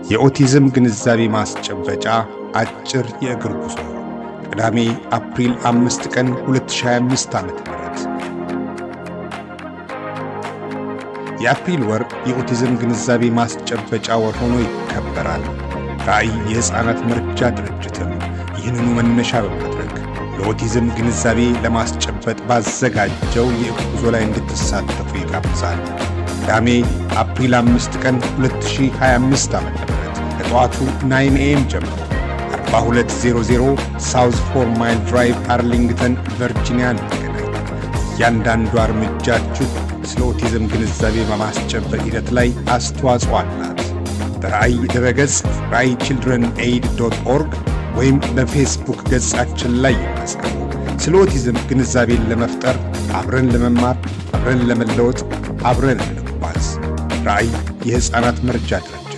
የኦቲዝም ግንዛቤ ማስጨበጫ አጭር የእግር ጉዞ፣ ቅዳሜ አፕሪል 5 ቀን 2025 ዓ.ም። የአፕሪል ወር የኦቲዝም ግንዛቤ ማስጨበጫ ወር ሆኖ ይከበራል። ራዕይ የሕፃናት መርጃ ድርጅትም ይህንኑ መነሻ በማድረግ ለኦቲዝም ግንዛቤ ለማስጨበጥ ባዘጋጀው የእግር ጉዞ ላይ እንድትሳተፉ ይጋብዛል። ቅዳሜ አፕሪል 5 ቀን 2025 ዓ.ም ከጠዋቱ 9 AM ጀምሮ 4200 South 4 Mile Drive፣ አርሊንግተን ቨርጂኒያ እንገናኝ። እያንዳንዷ እርምጃችሁ ስለ ኦቲዝም ግንዛቤ በማስጨበጥ ሂደት ላይ አስተዋጽኦ አላት። በራዕይ ድረገጽ ራዕይ children aid.org ወይም በፌስቡክ ገጻችን ላይ ይመዝገቡ። ስለ ኦቲዝም ግንዛቤን ለመፍጠር አብረን ለመማር፣ አብረን ለመለወጥ፣ አብረን እንጓዝ። ራዕይ የሕፃናት መርጃ ድርጅት።